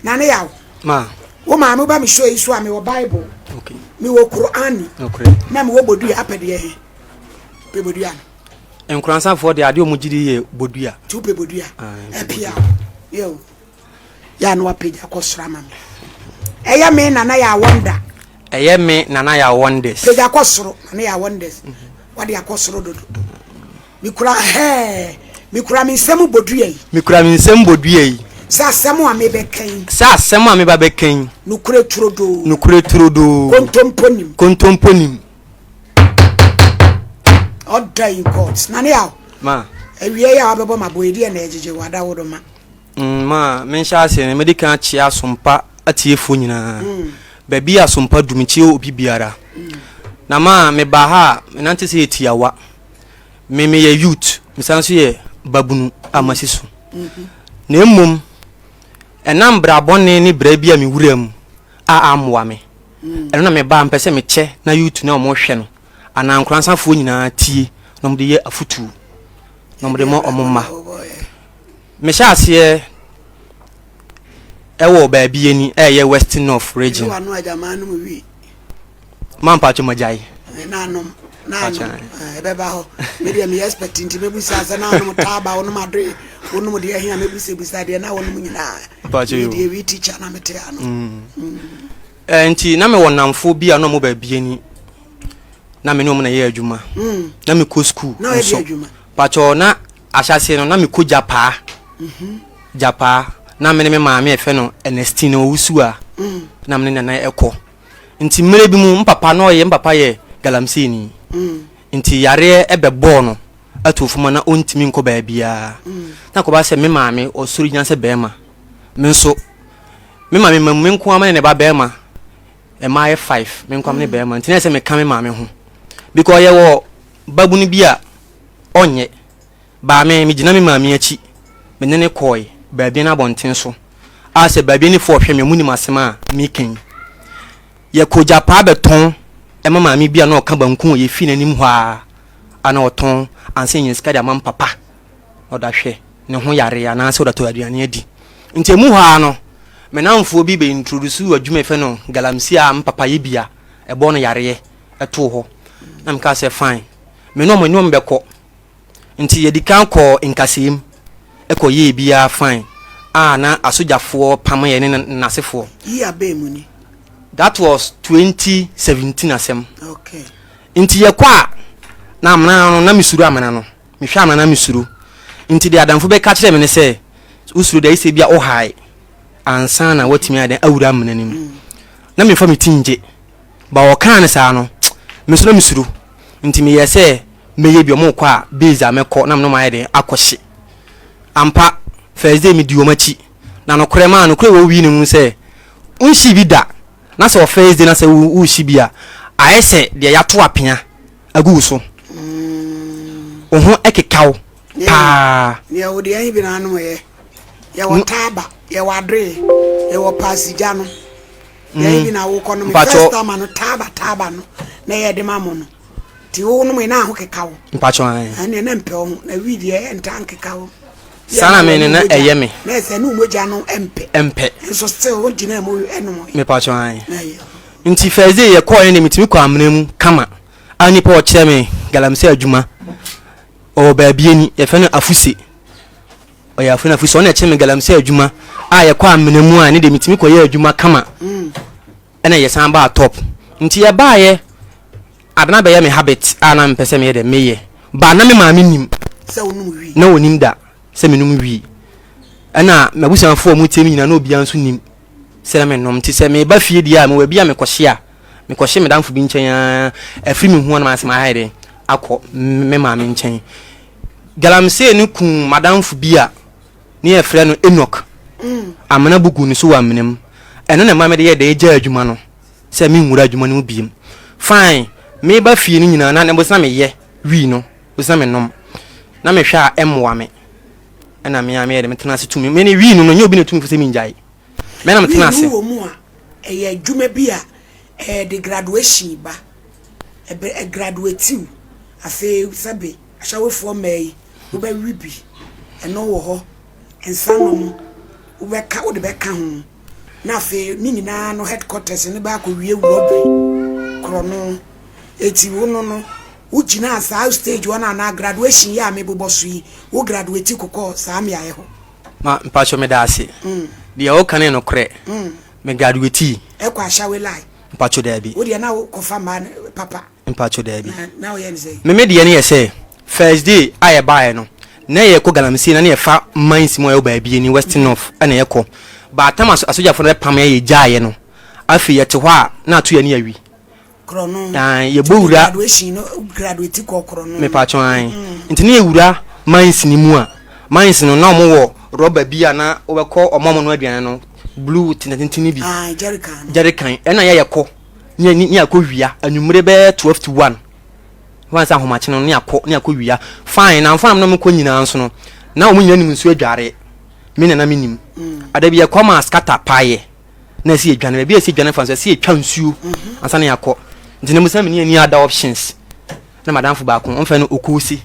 Nane Yaw, Ma. Wo maame woba me show yi so a mewɔ Bible, Okay. mewɔ Qur'ani, Nokorɛ. na mewɔ bodua apɛ deɛ he? Pɛ bodua no. Nkoransafoɔ deɛ adeɛ ɔmo gye di yɛ bodua. Nti wopɛ bodua? Ah, mepɛ Apia bodua. wo. Yo. Yɛ a na wapagya kɔ soro ama me. Ɛyɛ me Nana Yaw Wonder. Ɛyɛ me Nana Yaw Wonders. Pagya kɔ soro, Nana Yaw Wonders. Wade akɔ soro dodo. Mekura hɛɛ, mekura me nsam bodua yi. Mekura me nsam bodua yi. Sɛ asɛm a mebɛka yi. Sɛ asɛm a meba bɛka yi. Nokorɛ turodoo. Nokorɛ turodoo. Kontompo nim. Kontompo nim. Order in court. Nane Yaw. Ma. Awia yi a wabɛbɔ ma boy deɛ na ɛgyegye wada wo do ma. Ma menhyɛ aseɛ no, mɛdi kan akyea Asompa atiefoɔ nyinaa. Baabi a Asompa du, mekyia obi biara. Na ma mebaa ha a, menante sɛ yɛ tiawa. Me meyɛ youth, mesan nso yɛ babunu a masi so. Na mmom, ɛnam bra bɔne ne bra bi a mewura mu a ammoa me. Ɛno na mebaa mpɛ sɛ mekyɛ na youth na wɔhwɛ no anaa nkoransafoɔ nyinaa tie na wɔde yɛ afotuo na wɔde ma wɔn mma. Mehyɛ aseɛ ɛwɔ baabi ani ɛyɛ West North Region. Ma mpakyɛ magyae. Nanom nanom ɛbɛba hɔ. Me deɛ meyɛ expert nti mɛbusa sɛ nanom taaba wonom adoe wonom deɛ ɛhe a mɛbusabusa deɛ na wonom nyinaa. Mpakyɛ yo. Deɛ wi teacher na mete ano. Nti na mewɔ nnamfo bi a na ɔmo baabi ani na me ne ɔmo na ɛyɛ adwuma. Na mekɔ school nso. Mpakyɛ na ahyɛaseɛ no na mekɔ Gyapaa. Gyapaa na me ne me maame a yɛfrɛ no Ernestine Owusu a na me ne nana ɛkɔ. Nti mmerɛ bi mu me papa na ɔyɛ me papa yɛ galamseyni. Nti yareɛ bɛbɔɔ no too fam a na ɔntumi nkɔ baabiara. Na akɔba sɛ me maame ɔsɔre gyina sɛ barima. Me nso me maame ma mu me nko ara me ne ne ba barima mmaa yɛ five me nko ara me ne barima nti na ɛsɛ meka me maame ho because yɛwɔ babunu bi a ɔnyɛ Baa me, megyina me maame akyi, me ne no kɔɔe, baabi no abɔnten so, a sɛ baabianifoɔ rehwɛ me a, wɔnim asɛm a mereka yi. Yɛkɔɔ Gyapaa bɛtɔn ma maame bi a na ɔka banku wɔ yɛn fie no anim hɔ ara a na ɔtɔn ansa yɛnya sika de ama me papa na ɔde ahwɛ ne ho yareɛ anaasɛ ɔde atɔ aduane adi. Nti ɛmu hɔ ara no, me nnamfoɔ bi bɛ introduce adwuma a yɛfrɛ no galamsey a me papa yɛ bi a ɛbɔɔ no yareɛ too hɔ. Na mekaa sɛ fine, me ne wɔn, me ne wɔn bɛkɔ. Nti yɛdi kan kɔɔ nkasɛɛ mu kɔ yɛɛ biaa fine a na asogyafoɔ pam yɛn ne nasefoɔ. Year bɛn mu ni? That was 2017 asɛm. Okay. Nti yɛkɔ a na amena no na mesuro amena no. Mehwɛ amena na mesuro. Nti deɛ adamfo bɛka kyerɛ me ne sɛ wosuro deɛ ayɛ sɛ bia wohae ansa na woatumi ayɛ dɛn awura amena no mu. Na memfa me ti ngye. But ɔkaa no saa no, me nso na mesuro. Nti meyɛɛ sɛ mɛyɛ bi, wɔrekɔ a base a mɛkɔ na me ne wɔn ayɛ dɛn akɔhye. Ampa, first day medii wɔn akyi. Na nokorɛ maa nokorɛ wɔ wii no mu sɛ, wonhyii bi da, na sɛ wɔ first day na sɛ wohye bi a, ayɛ sɛ deɛ yɛato apea agu wo so. Wo ho keka wo paa. Deɛ wo deɛ bi na anom yɛ. Yɛwɔ taaba, yɛwɔ adoe, yɛwɔ paasigya no. Deɛ bi na wokɔ nom. First time no taaba taaba no na yɛ de ma mo no. Ti wo nom na ho keka wo. Mpacho an. Ɛne na mpɛ wo ho na wi deɛ ɛnta nkeka wo. Saa na me ne na ɛyɛ me. Na ɛsɛ ne mogya no ɛmpɛ. Ɛmpɛ. Nso still wo gyina mu ɛnom. Me pacho an. Nti first day yɛ kɔɔ ne metumi kɔ amena mu kama. A nipa ɔkyerɛ me galamsey adwuma. Ɔwɔ baabi ani yɛfrɛ no afuse. Ɔyɛ afei na afei sɛ ɔna ɛkyerɛ me galamsey adwuma a yɛkɔ amena mu a ne deɛ metumi kɔyɛ adwuma kama ɛna yɛsan baa top nti yɛbaayɛ adana bɛyɛ me habit a na mepɛ sɛ meyɛ dɛ meyɛ ba na me maame nim na ɔnim da sɛ menom wii ɛna m'abusuafoɔ a wɔtie me nyinaa na obiara nso nim sɛ na menom nti sɛ meba fie deɛ a mewɔ bi a mekɔhye a mekɔhye me damfo bi nkyɛn a afiri me ho a na masɛ mahayɛ dɛ akɔ me maame nkyɛn Galamsey no kum m'adamfo bi a ne yɛfrɛ no Enoch. Amena bu guu ne so wɔ amena mu. Ɛno na ɛma mede yɛɛ dɛn gyaa adwuma no sɛ menwura adwuma no mu bio. Fine, meba fie no nyinaa na na meyɛ wii no, na menom. Na mehwɛ a ɛmmoa me. Ɛna me ara meyɛ dɛn metena ase tumi. Me ne wii no no, nyɛ obi na ɛtumi fo sɛ mengyae. Me na metena ase. Wii no wɔ mu a, ɛyɛ adwuma bi a ɛde graduation ba. Ɛbɛ ɛgraduate wo. Afei sɛbe Ahyɛwofoɔ mmaa yi, wobɛwe bi, ɛno wɔ hɔ, nsa nom, wobɛka, wode bɛka ho. Na afei ne nyinaa no headquarters no bɛ akɔwie robbery korɔno. Eti wo no no wo gyinaa saa stage hɔ no anaa graduation yi a me bobɔ so yi wo graduate kokɔɔ saa mmeaeɛ hɔ? Ma mpakyɛw meda ase. Deɛ wo ka no yɛ nokorɛ. Me graduate. Ɛkɔ Ashawe line? Mpakyɛw daabi. Wo deɛ na wo kɔfa mmaa no papa? Mpakyɛw daabi. Na na wo yɛ no sɛn? Me me deɛ no yɛ sɛ first day a yɛ baeɛ no na yɛ kɔ galamsey na na yɛ fa mines mu a ɛwɔ baabi ni western north ɛna yɛ kɔ. But time a asogyafoɔ no bɛ pam yɛ yɛ gyaeɛ no afei yɛ te hɔ a na ato yɛ ani awi. Korɔno. Ae, yɛbɔ wura. Graduation no, graduate kɔ korɔno. Mepatwɔ ae. Nti ne yɛwura mines no mu a, mines no na wɔn wɔ rɔba bi a na wobɛkɔ wɔn a wɔnoa aduane no, blue tententen bi. Ae, jerrycan no. Jerrycan, ɛna yɛ yɛkɔ, ne ne yɛakɔ wia, anwummere bɛyɛ 12 to 1. Wɔn sɛ ahomakye no, ne yɛakɔ, ne yɛakɔ wia. Fine, na mfa na mekɔ nyinaa nso no, na wɔn nyinaa nim nsuo adware. Me na na menim. Ada bi yɛkɔ ma scatter paeɛ. na ɛsɛ yɛdwane baabi a ɛsɛ yɛdwane fa nso ɛsɛ yɛtwa nsuo ansa na yɛakɔ nti na musa mene ani ada options na madamfo baako ɔmfɛ no okoosi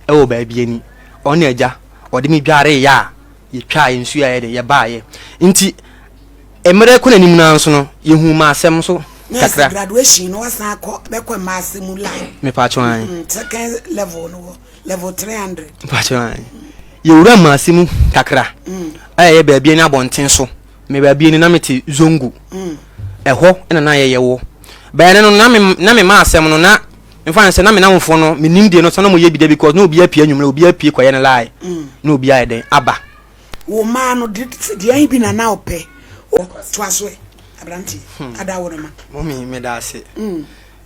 ɛwɔ baabi ani ɔne agya ɔde me dware yɛ a yɛtwaa yɛ nsuo a yɛde yɛbaayɛ nti mmerɛ kɔ n'anim no nso no yɛhu ma asɛm nso kakra graduation no wasan akɔ bɛkɔ mma asɛm mu line mepatwo an mm, second level no wɔ level 300 mepatwo an yɛwura mma asɛm mu kakra mm. a ɛyɛ baabi ani abɔnten so Me baabi ni na me te Zongo. Ɛhɔ na na yɛyɛ wɔ. Bɛyɛ no na me na me ma asɛm no na mfa no sɛ na me namfoɔ no me nim deɛ no sɛ na wɔyɛ bi da because na obi apue anwummerɛ obi apue kɔyɛ no lie na obi ayɛ dɛn aba. Wo mmaa no deɛn bi na na wopɛ? Toa so ɛ aberanteɛ ada wo no ma. Mummy meda ase.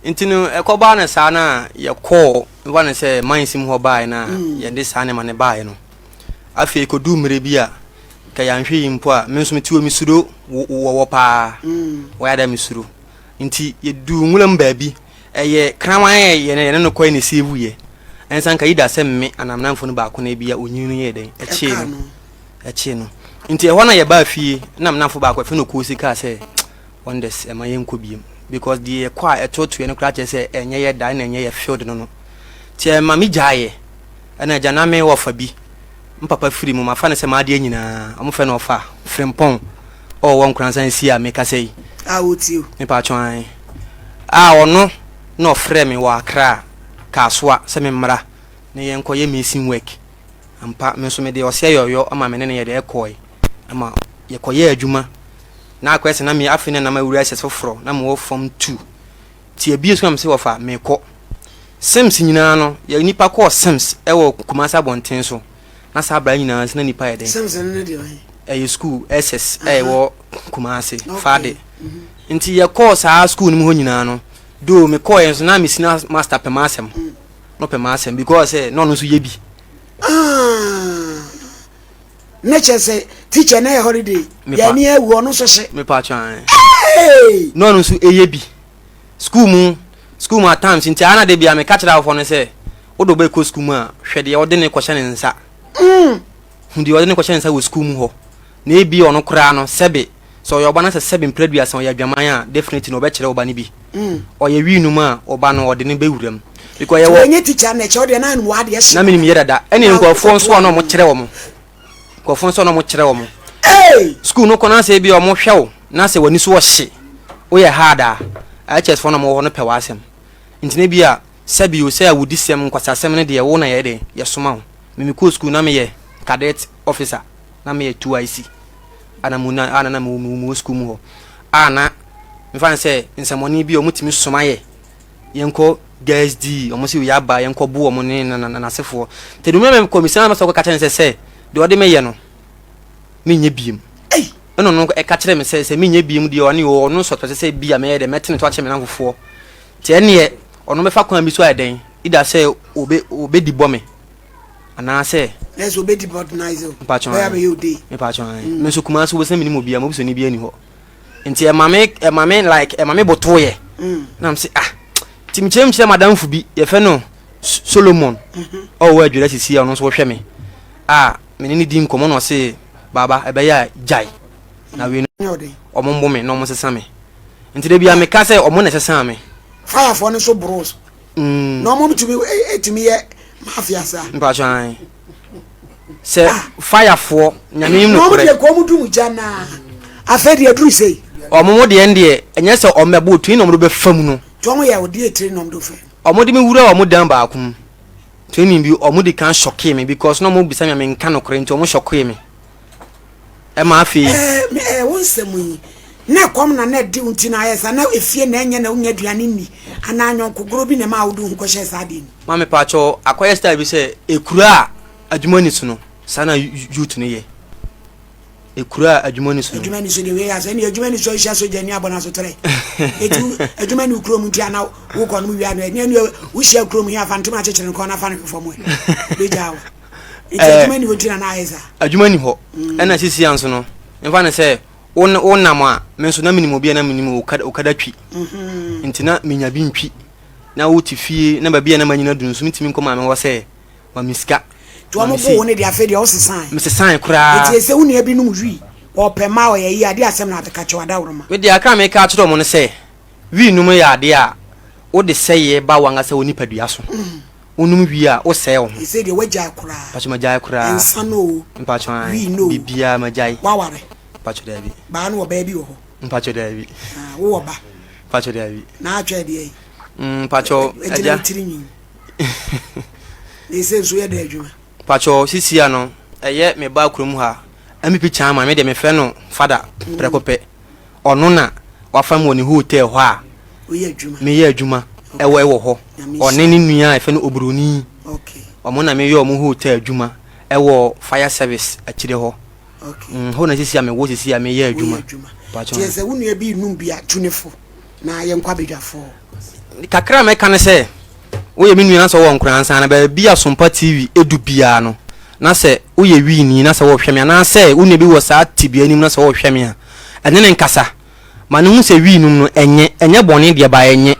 Nti no ɛkɔbaa no saa na yɛkɔɔ mfa no sɛ mines mu hɔ baeɛ na yɛde saa nneɛma no baeɛ no. Afei ɛkɔduu mmerɛ bi a Nka yɛanhwɛ yi mpo a, me nso mete hɔ mesuro wɔwɔ paa. Wɔyɛ ada mesuro. Nti yɛduu nwura mu baabi, ɛyɛ kraman a yɛne yɛne no kɔe na ɛsave yɛ. Ɛnsa nka yi da sɛ me anaa me namfo no baako na ebia onyin no yɛɛ dɛn ɛkyee no. Ɛkyee no. Nti ɛhɔ na yɛbaa fie na me namfo baako ɛfɛ no Kosi kaa sɛ wonders ɛma yɛnkɔ biem because deɛ yɛkɔ a ɛtotoɛ no koraa kyerɛ sɛ ɛnyɛ yɛ da ɛna ɛnyɛ yɛ field no no. Nti ɛma me gyaeɛ. Ɛna agya na me wɔfa bi Me papa firi mu, mafa no sɛ m'adeɛ nyinaa. Wɔfrɛ no Ɔfa Frimpong a ɔwɔ Nkoranza nsi a mekasa yi. A wotie o. Mepaatwo ae. A ɔno na ɔfrɛɛ me wɔ Accra, Kasoa sɛ me mmra na yɛnkɔ yɛ mason work. Ampa, me nso mede ɔseɛ yɔyɔ ma me ne no yɛde ɛkɔɔe ma yɛkɔ yɛɛ adwuma. Na akɔyɛ sɛ na me afei na na mawura SS foforɔ, na mewɔ form 2. Nti abie so na mese wɔfa mekɔ. Sims nyinaa no, yɛ nipa kɔɔ Sims ɛwɔ Kumasi abɔnten so. Na saa abira nyinaa nso na nipa yɛ dɛn? Sims no ne deɛ ɔhe? Ɛyɛ school SS ɛwɔ Kumasi, Fade. Nti yɛkɔɔ saa school no mu hɔ nyinaa no, though mekɔɔ yɛ nso na me senior master pɛ m'asɛm. Na ɔpɛ m'asɛm because sɛ na ɔno nso yɛ bi. Ah. Ne kyɛ sɛ teacher na yɛ holiday. Yɛ ni awu ɔno nso hye. Mepa atwa. Na ɔno nso ɛyɛ bi. School mu, school mu at times nti ana da bia meka kyerɛ awofoɔ no sɛ wode wo ba kɔ school mu a hwɛ deɛ wode ne kɔhyɛ ne nsa. Hu deɛ ɔde ne kɔhyɛ ne nsa wɔ school mu hɔ. Na ebi ɔno koraa no sɛbe sɛ ɔyɛ ɔba na sɛ sɛbe mprɛ aduasa ɔyɛ adwaman a definitely no ɔbɛkyerɛ ɔba no bi. Ɔyɛ wii no mu a ɔba no ɔde no bɛwura mu. Because yɛwɔ. Ɛnyɛ teacher na ɛkyɛ ɔdeɛ na anim wɔ adeɛ hye. Na menim yɛ dada. Ɛne nkurɔfoɔ nso a na wɔkyerɛ wɔn. Nkurɔfoɔ nso a na wɔkyerɛ wɔn. School no kɔ na sɛ ebi a wɔhwɛ wo na sɛ w'ani so ɔhye, woyɛ hard a, HS foɔ na wɔwɔ hɔ no pɛ w'asɛm. Nti na ebi a sɛbi o sɛ awudisɛm, nkwasasɛm no deɛ wo na yɛyɛ dɛn, yɛsoma wo. Me mekɔɔ school na meyɛ cadet officer, na meyɛ 2IC a na mu na a na na mewɔ mewɔ school mu hɔ a na mefa no sɛ nsɛmmɔne bi a wɔtumi soma yɛ yɛnkɔ girls di wɔn sɛ yɛ aba yɛnkɔ bo wɔn ne na na n'asefoɔ. Nti ɛdumɛ mekɔ mesina na mɛsɛ kɔka kyerɛ no sɛ sɛ deɛ ɔde meyɛ no menyɛ biem. Ɛna ɔno ɛka kyerɛ me sɛ sɛ menyɛ biem deɛ ɔne ɔno nso ɔpɛ sɛ bi a mɛyɛ dɛ mɛtene to akyerɛ me namfofoɔ. Nti ɛneɛ ɔno bɛfa kwan bi so ayɛ dɛn either sɛ obe obɛdi bɔ me anaasɛ. Na sɛ obɛdi bɔdenize o. Mpakyɛw bɛyɛ abɛyɛ ode. Mpakyɛw ae. Me nso Kumasi wobɛsɛ menim obiara mobisoni biara ni hɔ. Nti ɛma me ɛma me like ɛma me botoeɛ. Na me se ah nti mekyerɛ mekyerɛ madamfo bi yɛfɛ no Solomon ɔwɔ adwira sisi a ɔno nso wɔhwɛ me a me ne no di nkɔmmɔ na ɔse baaba ɛbɛyɛ a gyae na wei no ɔmo mbo me na ɔmo sesa me nti da bia meka sɛ ɔmo na ɛsesa me. Firefoɔ no nso boro so mm. na ɔmo tumi tumi yɛ mafia saa. Mpatsɔ an sɛ ah. firefoɔ nyame nim nokorɛ. Na ɔmo deɛ kɔn mu dum gya naa Afei deɛ aduru sei. Ɔmo mo deɛ ndeɛ ɛnyɛ sɛ ɔmo bɛbɔ training na ɔmo de bɛfa mu no. Nti ɔmo yɛ wo deɛ training na ɔmo de wo fa mu. Ɔmo de me wura ɔmo dan baako mu training bi ɔmo di kan shockee me because na ɔmo bisa me a me nka nokorɛ nti ɔmo shockee me ɛma afei. Ɛɛ me ɛɛ wo nsɛm yi na ɛkɔm na na ɛde wo nti na ayɛ saa na efie na ɛnyɛ na wonya aduane nni anaa anyɔnkogorɔ bi na ɛmaa wode wo ho kɔhyɛɛ saa adeɛ no mu. Maame pakyɛw akɔyɛ style bi sɛ ekura a adwuma ni so no saa na youth no yɛ. Ekura a adwuma ni so no. Adwuma ni so deɛ wei asɛ ɛne adwuma ni so ahyia sogya ni abɔ n'asotrɛ eti adwuma ni kurom nti ana wokɔ no wia no ɛne ɛne wohyia kurom hi afa ntoma akyekyere nkɔn na afa no hwe fam ɛ bɛgya wo nti adwuma ni hɔ nti na na ayɛ saa. Adwuma ni hɔ ɛna sisi anso no mfa ne sɛ wo wo nam a me nso na menim obi a na menim okada twi nti na menya bi ntwi na wote fie na baabi a na manyina du nso metumi nkɔ maame hɔ sɛ ma me sika. Nti wɔn bo wo ne deɛ afei deɛ wosesae. Mesesae koraa. Nti sɛ wo nua bi nom wii ɔpɛ ma ɔyɛ yie adeɛ asɛm na abɛka kyɛw adaworoma. Me deɛ akra meka akyerɛ wɔn no sɛ wii nom yɛ adeɛ a wode sɛeɛ ba w'ankasa wo nipadua so. Wonom wie a wosɛe wo ho. Ɛsei deɛ woagyae koraa. Mpakyɛ magyae koraa. Nsa no o. Mpakyɛ ae. Wii no o. Biribiara magyae. Woaware? Mpakyɛ daabi. Baa no ɔbaa bi wɔ hɔ? Mpakyɛ daabi. Ah, wowɔ ba? Mpakyɛ daabi. Na atwɛ deɛ yi? Mpakyɛ agya. Ɛgyina wo tiri nwi. Na ɛsei nso yɛ dɛ adwuma? Mpakyɛ sisia no ɛyɛ me ba kurom ha MPP chairman me deɛ mefrɛ no fada prɛko pɛ. Ɔno na wafa me wɔ ne hotel hɔ a meyɛ adwuma ɛwɔ ɛwɔ hɔ. Ɔne ne nua a yɛfrɛ no Oburoni. Ɔmo na meyɛ ɔmo hotel adwuma ɛwɔ fire service akyire hɔ. Hɔ na sisi a mewɔ sisi a meyɛ adwuma. Mpakyɛ. Nti sɛ wo nua bi num bi a tu ne fo na yɛnkɔ abadwafoɔ. Kakra a mɛka ne sɛ woyɛ me nua na sɛ wowɔ Nkoransa na baabi a Sompa TV edu biara no na sɛ woyɛ wiini na sɛ wɔhwɛ me anaasɛ wo nua bi wɔ saa tebea no mu na sɛ wɔhwɛ me a ɛne ne nkasa ma no hu sɛ wii nom no ɛnyɛ ɛnyɛ bɔne deɛ ba ɛnyɛ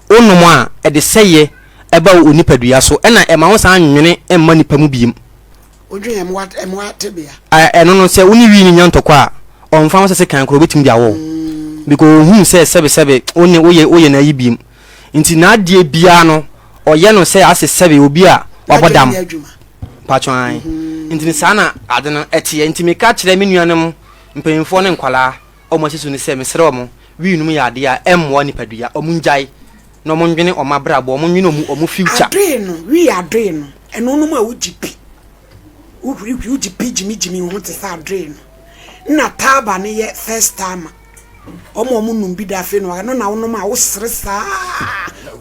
wonom a ɛde sɛeɛ ɛba wo nipadua so ɛna ɛma wo san nwene mma nipa mu biem. Wodwen mmoa mmoa tebea. Ɛno no sɛ wo ne wii no nya ntɔkwa a ɔmfa ho sɛ sekan koraa obetumi de awɔ wo because ohuu sɛ sɛbesɛbe wo ne woyɛ woyɛ n'ayi biem nti n'adeɛ biara no ɔyɛ no sɛ ase sɛbe obi a wabɔ dam mpakyɛw ae nti no saa na ade no ɛteɛ nti meka kyerɛ me nuanom mpanyinfoɔ ne nkwadaa a wɔn asi so no sɛ mesrɛ wɔn wii nom yɛ adeɛ a ɛmmoa nipadua wɔn ngyae na wɔn ndwene wɔn abrabɔ wɔn ndwene wɔn wɔn future. Adoe no wii adoe no ɛno nom a wogye pi wohurihuri wogye pi gyimigyimi wo ho te sɛ adoe no nna taaba no yɛ first timer wɔn a wɔn nom bi da afei no ɛno na wonom a wosere saa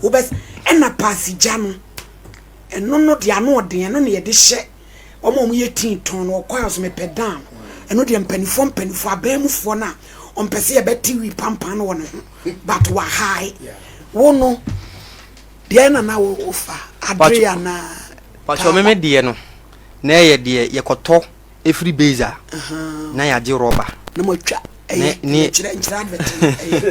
wobɛ ɛna paasi gya no ɛno no deɛ ano ɔden ɛno na yɛde hyɛ wɔn a wɔyɛ tii tɔn no ɔkɔ a ɔsɛ mepɛ down ɛno deɛ mpanimfoɔ mpanimfoɔ abɛn mufoɔ no a ɔmpɛ sɛ yɛbɛte wi pampan no wɔ ne ho but wahae wo no deɛ na na wofa adoe anaa Pakyɛ meme deɛ no na ɛyɛ deɛ yɛkɔtɔ ɛfiri base a na yɛagye rɔba na moatwa ɛyɛ ne nkyerɛ nkyerɛ advert no ɛyɛ.